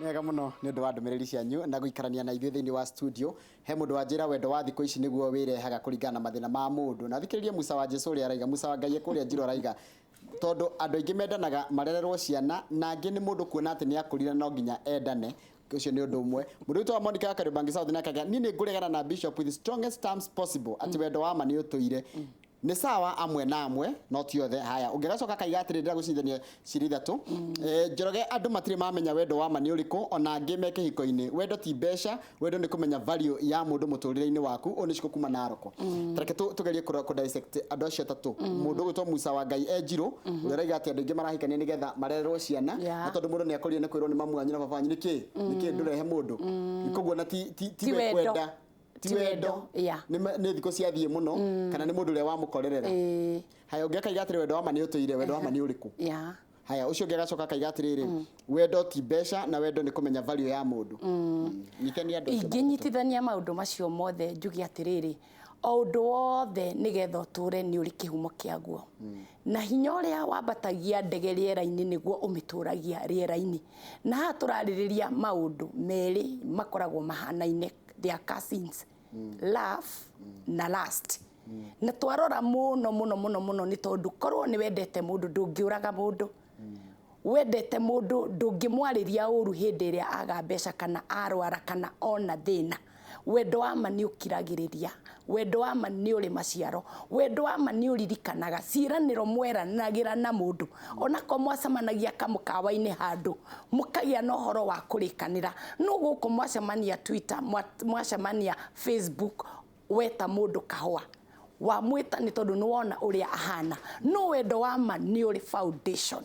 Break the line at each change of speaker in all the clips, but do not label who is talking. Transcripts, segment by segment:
Nĩ wega mũno nĩ ũndũ wa ndũmĩrĩri cianyu na gũikarania na ithuĩ thĩinĩ wa studio. He mũndũ wanjĩra wendo wa thikũ ici nĩguo wĩrehaga kũringana na mathĩna ma mũndũ. Na thikĩrĩrie Musa wa Jesu ũrĩa araiga, Musa wa Ngai e kũrĩa Njirũ araiga, tondũ andũ aingĩ mendanaga marererwo ciana na angĩ nĩ mũndũ kuona atĩ nĩ akũrire no nginya endane. Ũcio nĩ ũndũ ũmwe. Mũndũ witũ wa Monica wa Kariobangi South nake akauga, niĩ nĩ ngũregana na Bishop with strongest terms possible atĩ wendo wa ma nĩ ũtũire. Nĩ sawa amwe na amwe no ti othe. Haya, ũngĩ agacoka akaiga atĩrĩ, ndĩrenda gũcindania cirĩ ithatũ. Njoroge, andũ matirĩ mamenya wendo wa ma nĩ ũrĩkũ, ona angĩ me kĩhiko-inĩ. Wendo ti mbeca, wendo nĩ kũmenya value ya mũndũ mũtũrĩre-inĩ waku. Ũyũ nĩ Shiko kuma Narok. Ta reke tũgerie kũ dissect andũ acio atatũ. Mũndũ ũgwĩtwo Musa wa Ngai e Njirũ, ũrĩa ũraiga atĩ andũ aingĩ marahikania nĩgetha marererwo ciana, na tondũ mũndũ nĩ akũrire nĩ kwĩrwo nĩ mamu wanyu na baba wanyu, nĩkĩ? Nĩkĩ ndũrehe mũndũ? Koguo na ti
Ti
we
wendo.
kwenda, ti
Ti
wendo,
wendo, yeah.
Nĩ thikũ ciathiĩ mũno kana nĩ mũndũ ũrĩa wamũkorerera. Haya, ũngĩ akaiga atĩrĩ, wendo wa ma nĩ ũtũire, wendo wa ma nĩ ũrĩkũ? Haya, ũcio ũngĩ agacoka akaiga atĩrĩrĩ, wendo ti mbeca na wendo nĩ kũmenya value ya mũndũ. Nyitania andũ acio matatũ.
Ingĩnyitithania maũndũ macio mothe njuge atĩrĩrĩ, o ũndũ wothe nĩgetha ũtũre nĩ ũrĩ kĩhumo kĩaguo. Na hinya ũrĩa wambatagia ndege rĩera-inĩ nĩguo ũmĩtũragia rĩera-inĩ. Na haha tũrarĩrĩria maũndũ merĩ makoragwo mahanaine, they are cousins, love na lust. Na twarora mũno mũno mũno mũno nĩ tondũ korwo nĩ wendete mũndũ ndũngĩũraga mũndũ. Wendete mũndũ ndũngĩmwarĩria ũru hĩndĩ ĩrĩa aga mbeca kana arwara kana ona thĩna. Wendo wa ma nĩ ũkiragĩrĩria, wendo wa ma nĩ ũrĩ maciaro, wendo wa ma nĩ ũririkanaga ciĩranĩro mweranagĩra na mũndũ. Onakorwo mwacemanagia kamũkawa-inĩ handũ, mũkagĩa na ũhoro wa kũrĩkanĩra. No gũkũ mwacemania Twitter, mwacemania Facebook, weta mũndũ kahũa, wamwĩta nĩ tondũ nĩ wona ũrĩa ahana. No wendo wa ma nĩ ũrĩ foundation.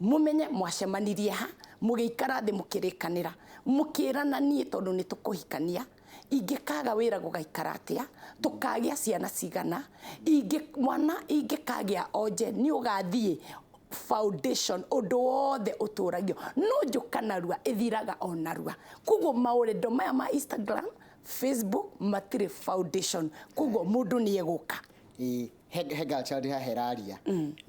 Mũmenye mwacemanirie ha, mũgĩikara thĩ mũkĩrĩkanĩra, mũkĩrana niĩ tondũ nĩ tũkũhikania, ingĩkaga wĩra gũgaikara atĩa, tũkagĩa ciana cigana, mwana ingĩkagĩa onje nĩ ũgathiĩ foundation, ũndũ wothe ũtũragio. No njũka narua ĩthiraga o narua. Koguo maũndũ maya ma Instagram, Facebook matirĩ foundation. Koguo mũndũ nĩ egũka.
Ĩĩ, he girl child haha ĩraria.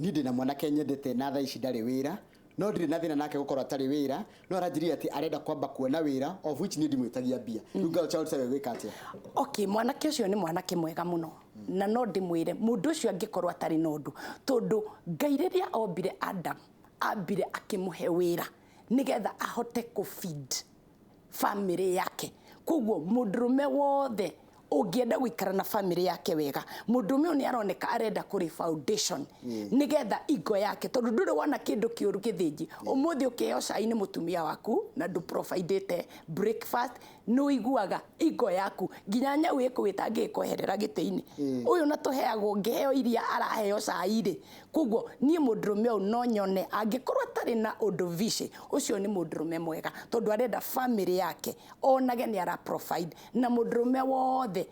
Niĩ ndĩna mwanake nyendete na thaa ici ndarĩ wĩra, no ndirĩ na thĩna nake gũkorwo atarĩ wĩra, no aranjĩrire atĩ arenda kwamba kuona wĩra, of which niĩ ndimwĩtagia mbia. Rĩu girl child tawe gwĩka atĩa?
Okay, mwanake ũcio nĩ mwanake mwega mũno. Na no ndĩmwĩre mũndũ ũcio angĩkorwo atarĩ na ũndũ, tondũ Ngai rĩrĩa ombire Adam, ambire akĩmũhe wĩra nĩgetha ahote kũ feed family yake. Koguo mũndũrũme wothe ũngĩenda gũikara na family yake wega, mũndũrũme ũyũ nĩ aroneka arenda kũrĩ foundation nĩgetha ingo yake, tondũ ndũrĩ wona kĩndũ kĩũru gĩthĩnji. Ũmũthĩ ũkĩheo cai nĩ mũtumia waku na ndũ providĩte breakfast, nĩ ũiguaga ingo yaku nginya nyau ĩkũwĩta angĩkweherera gĩtĩ-inĩ. Ũyũ na tũheagwo ngĩheo iria araheo cai rĩ. Koguo niĩ mũndũrũme ũyũ no nyone angĩkorwo atarĩ na ũndũ vici, ũcio nĩ mũndũrũme mwega tondũ arenda family yake onage nĩ ara provide. Na mũndũrũme wothe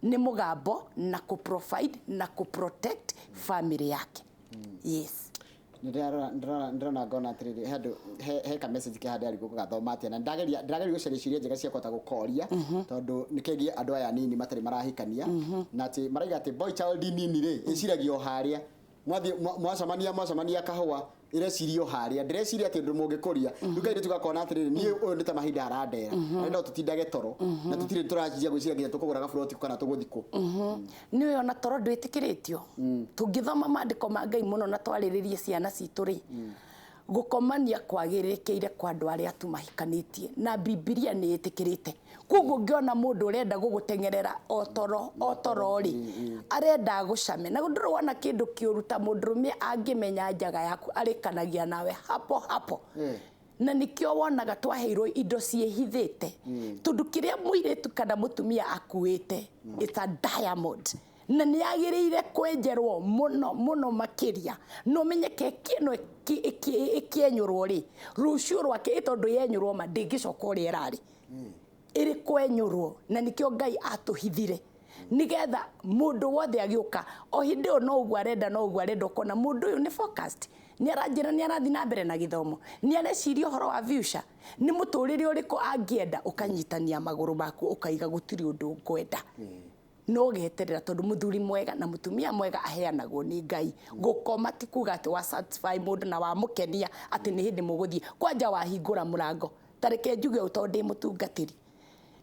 nĩ mũgambo na kũ provide na kũ protect family yake. Yes.
Ndĩrona ngona atĩrĩrĩ, he andũ he ka message ke handũ arigwo gũgathoma atĩa, na ndĩrageria gũcaria ciũria njega cia kũhota gũkoria, tondũ nĩ kegiĩ andũ aya anini matarĩ marahikania, na atĩ maraiga atĩ boy child nini rĩ ĩciragia o harĩa mwathiĩ mwacemania kahũa, ĩreciria o harĩa, ndĩreciria atĩ ũndũ mũngĩkũria. Rĩu kairĩtu gakona atĩrĩrĩ, niĩ ũyũ nĩ ta mahinda arandera, arenda o tũtindage toro na tũtirĩ tũranjia gwĩciria nginya tũkũgũra gaburoti kana tũgũthiĩ kũ.
Nĩ ũĩ ona toro ndwĩtĩkĩrĩtio. Tũngĩthoma maandĩko ma Ngai mũno na twarĩrĩrie ciana citũ rĩ, gũkomania kwagĩrĩkĩire kwa andũ arĩa tu mahikanĩtie na Bibilia nĩ ĩtĩkĩrĩte. Koguo ũngĩona mũndũ ũrenda gũgũteng'erera o toro o toro rĩ, arenda agũcame. Na ndũrĩ wona kĩndũ kĩũru ta mũndũrũme angĩmenya njaga yaku arĩkanagia nawe hapo hapo. Na nĩkĩo wonaga twaheirwo indo ciĩhithĩte, tondũ kĩrĩa mũirĩtu kana mũtumia akuĩte, it's a diamond. Na nĩ yagĩrĩire kwenjerwo mũno mũno makĩria. Na ũmenye keki ĩno ĩkĩenyũrwo rĩ, rũciũ rwake, ĩ tondũ yenyũrwo ma ndĩngĩcoka ũrĩa ĩrarĩ. Ĩrĩ kwenyũrwo, na nĩkĩo Ngai atũhithire. Nĩgetha mũndũ wothe agĩũka, o hĩndĩ ĩyo no ũguo arenda, no ũguo arenda, ũkona mũndũ ũyũ nĩ focused. Nĩ aranjĩra nĩ arathiĩ na mbere na gĩthomo, nĩ areciria ũhoro wa future, nĩ mũtũrĩre ũrĩkũ angĩenda, ũkanyitania magũrũ maku ũkaiga gũtirĩ ũndũ ngwenda. No geterera, tondũ mũthuri mwega na mũtumia mwega aheanagwo nĩ Ngai. Gũkoma ti kuga atĩ wa satisfy mũndũ na wamũkenia atĩ nĩ hĩndĩ mũgũthiĩ. Kwanja wahingũra mũrango, Tareke njuge ũũ tondũ ndĩ mũtungatĩri,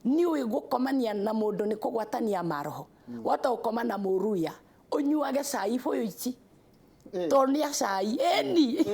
nĩũĩ gũkomania na mũndũ nĩ kũgwatania maroho. Wahota gũkoma na mũruya ũnyuage cai bũyũ ici tondũ nĩ acai ĩni.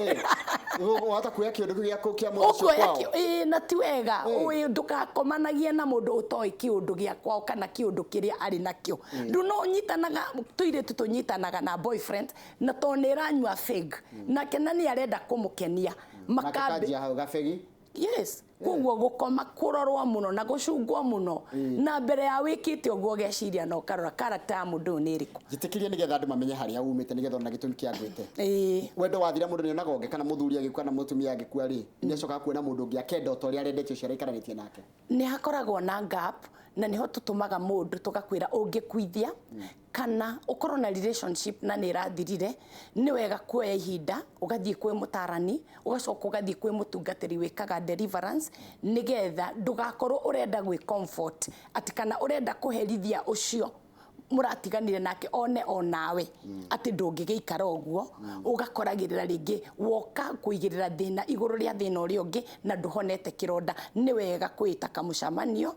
Wahota kuoya kĩũndũ kĩu gĩa kĩa mũndũ ũcio
Ũkuoya
kwao.
Ĩĩ, na ti wega. Ũĩ ndũgakomanagie na mũndũ ũtoĩ kĩũndũ gĩa kwao kana kĩũndũ kĩrĩa arĩ nakĩo. Ndũ no ũnyitanaga tũirĩtu tũnyitanaga na boyfriend na tondũ nĩ ĩranyua fig nake na nĩ arenda kũmũkenia
Nake
makambi.
kanjia hau gabegi.
Yes, koguo gũkoma kũrorwo mũno na gũcungwo mũno na mbere ya wĩkĩte ũguo ũgeciria na ũkarora character ya mũndũ ũyũ nĩ ĩrĩkũ.
Njĩtĩkĩrie nĩgetha andũ mamenye harĩa umĩte nĩgetha ona gĩtũmi kĩa ngwĩte.
Ĩĩ.
Wendo wathira mũndũ nĩonaga ũngĩ kana mũthuri agĩkua kana mũtumia agĩkua rĩ, nĩacokaga kuona mũndũ ũngĩ akenda o ta ũrĩa arendete ũcio araikaranĩtie nake.
Nĩ hakoragwo na gap na nĩho tũtũmaga mũndũ tũgakwĩra ũngĩkuithia kana ũkorwo na relationship na nĩ ĩrathirire, nĩ wega kuoya ihinda ũgathiĩ kwĩ mũtarani, ũgacoka ũgathiĩ kwĩ mũtungatĩri wĩkaga deliverance, nĩgetha ndũgakorwo ũrenda gwĩ comfort atĩ kana ũrenda kũherithia ũcio mũratiganire nake one onawe atĩ ndũngĩgĩikara ũguo, ũgakoragĩrĩra rĩngĩ woka kũigĩrĩra thĩna igũrũ rĩa thĩna ũrĩa ũngĩ na ndũhonete kĩronda. Nĩ wega kwĩta kamũcemanio,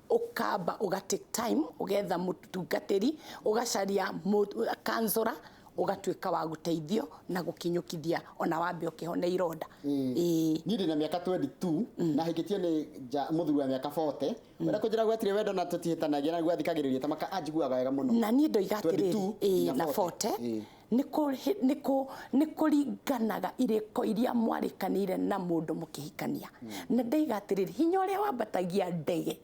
ũkamba ũga take time, ũgetha mũtungatĩri, ũgacaria counselor, ũgatuĩka wa gũteithio na gũkinyũkithia ona wambe ũkĩhone ironda. Ĩĩ.
Niĩ ndĩna mĩaka 22 na hikĩtio nĩ mũthuri wa mĩaka 40. Ũrĩa kũnjĩra gwetirĩ wendo na tũtihĩtanagia na nĩguo athikagĩrĩria ta maka anjiguaga wega mũno.
Na niĩ ndoiga atĩrĩrĩ,
22
ĩĩ,
nginya
na
40.
40
Ĩĩ.
Nĩ kũringanaga irĩko iria mwarĩkanĩire na mũndũ mũkĩhikania. Na ndaiga atĩrĩrĩ, hinya ũrĩa wambatagia ndege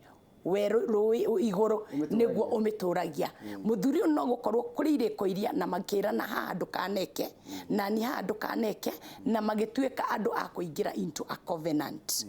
werũ rũĩ igũrũ nĩguo ũmĩtũragia. Mũthuri ũyũ no gũkorwo kũrĩ irĩko iria na makĩrana haha ndũkaneke na niĩ haha ndũkaneke, na magĩtuĩka andũ a kũingĩra into a covenant.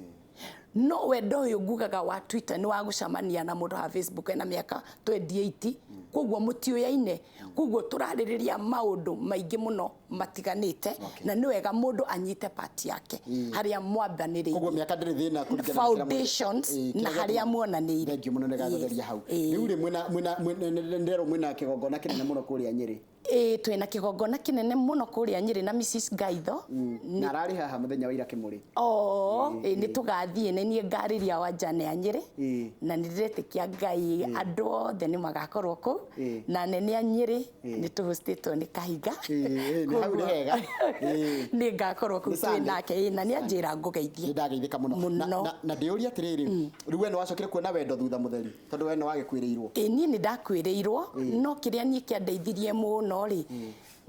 No wendo ũyũ ngugaga wa Twitter nĩ wa gũcemania na mũndũ wa Facebook ena mĩaka 28, koguo mũtiũyaine, koguo tũrarĩrĩria maũndũ maingĩ mũno matiganĩte, na nĩ wega mũndũ anyite part yake harĩa mwambanĩrĩirie.
Koguo mĩaka ndĩrĩ thĩna kũringana na kĩrĩa
Foundations
kĩrĩa
na harĩa muonanĩire.
Thank you mũno nĩ gatheria hau. Rĩu rĩ mwĩna ndĩrerwo mwĩna kĩgongona kĩnene mũno kũrĩa Nyĩrĩ.
Ĩĩ, twĩna kĩgongona kĩnene mũno kũrĩa Nyĩrĩ na Mrs Gaitho.
Na ararĩ haha mũthenya wa ira kĩmũrĩ.
Oo, ĩĩ, nĩ tũgathiĩ nĩ niĩ ngarĩria wanjane ya Nyĩrĩ
Ĩĩ.
na nĩ ndĩretĩkia Ngai andũ othe nĩ magakorwo kũu
Ĩĩ.
na anene a Nyĩrĩ nĩ tũhostĩtwo nĩ Kahiga.
Ĩĩ, nĩ hau nĩ hega. Ĩĩ.
Nĩ ngakorwo kũu
Nĩ
twĩ
Sunday.
nake, ĩĩ, na nĩ anjĩra ngũgeithie.
Nĩ ndageithĩka mũno.
Mũno.
Na ndĩũrie atĩrĩrĩ, rĩu we nĩ wacokire kuona wendo thutha mũtheri tondũ we nĩ wagĩkuĩrĩirwo.
Ĩĩ, niĩ nĩ ndakuĩrĩirwo, no kĩrĩa niĩ kĩandeithirie mũno rĩ,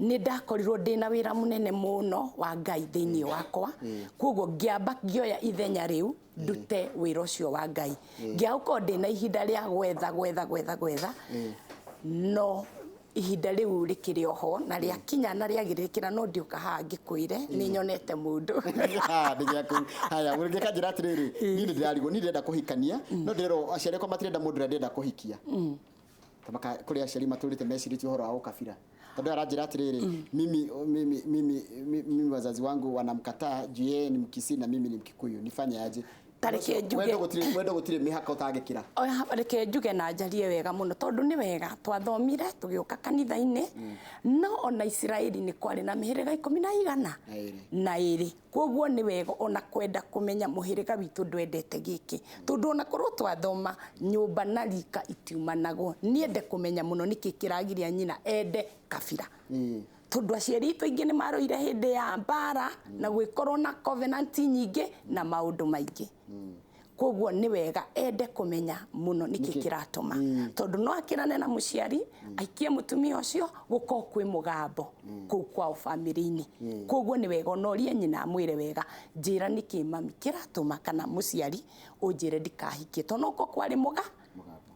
nĩ ndakorirwo ndĩna wĩra mũnene mũno wa Ngai thĩinĩ wakwa, koguo ngĩamba ngĩoya ithenya rĩu ndute wĩra ũcio wa Ngai. Ngĩaga gũkorwo ndĩna ihinda rĩa gwetha gwetha gwetha gwetha, no ihinda rĩu rĩkĩrĩ oho na rĩakinya na rĩagĩrĩkĩra, no ndiũka haha ngĩkwĩre nĩ nyonete mũndũ.
Nĩ haya mũrĩngĩ kanjĩra atĩrĩrĩ, niĩ nĩ ndĩrarigwo, niĩ ndĩrenda kũhikania no ndĩrerwo aciari akwa matirenda mũndũ ũrĩa ndĩrenda kũhikia. Tamaka kũrĩ aciari matũrĩte mecirĩtie ũhoro wa ũkabira, tondũ aranjĩra atĩrĩrĩ, mimi, mimi, mimi, mimi wazazi wangu wanamkataa juu yeye ni Mkisii na mimi ni Mkikuyu, nifanye aje?
Tareke njuge.
Wendo gũtirĩ mĩhaka ũtangĩkĩra.
Oya, reke njuge na njarie wega mũno tondũ nĩ wega twathomire tũgĩũka kanitha-inĩ, no ona Isiraeli nĩ kwarĩ na mĩhĩrĩga ikũmi na igana
Na ĩrĩ.
na ĩrĩ, koguo nĩ wega ona kwenda kũmenya mũhĩrĩga witũ ndwendete gĩkĩ, tondũ ona korwo twathoma nyũmba na rika itiumanagwo. Niende kũmenya mũno nĩkĩ kĩragiria nyina ende kabira, tondũ aciari aitũ aingĩ nĩ maroire hĩndĩ ya mbara na gwĩkorwo na covenant nyingĩ na maũndũ maingĩ, koguo nĩ wega ende kũmenya mũno nĩkĩ kĩratũma, tondũ no akĩrane na mũciari aikie mũtumia ũcio gũkorwo kwĩ mũgambo kũu kwao bamĩrĩ-inĩ. Koguo nĩ wega onorie nyina amwĩre wega, njĩra nĩkĩ mami kĩratũma kana mũciari ũnjĩre ndikahikie, tondũ no gũkorwo kwarĩ mũga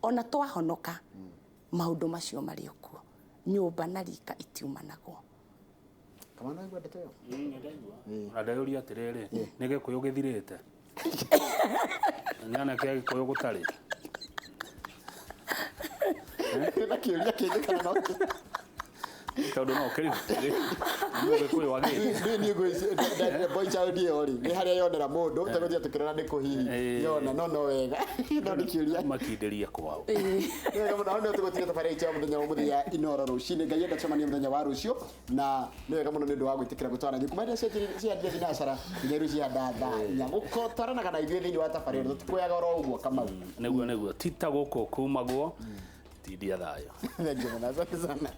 ona twahonoka maũndũ macio marĩ o kuo, nyũmba na rika itiumanagwo.
Kama no igua ndeto ĩyo?
Ona ndeyũria atĩrĩrĩ, nĩ gĩkũyũ gĩthirĩte? Nĩ anake a gĩkũyũ gũtarĩ?
Na kĩũria kĩngĩ kana no kĩ?
Tondũ no ũkĩrigwo atĩrĩ, Mũgĩkũyũ agĩte.
Niĩ ngwĩciria boy child ĩyo rĩ nĩ harĩa yonera mũndũ tũgũthiĩ tũkĩrora nĩ kũ hihi yona no no wega no nĩ kĩũria.
Makindĩrie kwao.
Nĩ wega mũno, hau nĩho tũgũtiga tabarĩra itũ ya mũthenya wa ũmũthĩ ya Inooro rũcinĩ. Ngai enda tũcemanie mũthenya wa rũciũ, na nĩ wega mũno nĩ ũndũ wa gwĩtĩkĩra gũtwarana ithuĩ kuma rĩrĩa cianjire thinacara nginya rĩu cia thaa inya. Gũtwaranaga na ithuĩ thĩinĩ wa tabarĩra ĩno tũtikuoyaga oro ũguo, Kamau.
Nĩguo ti ta gũkũ kumagwo tindia thayũ.
Thengiũ mũno, asante sana.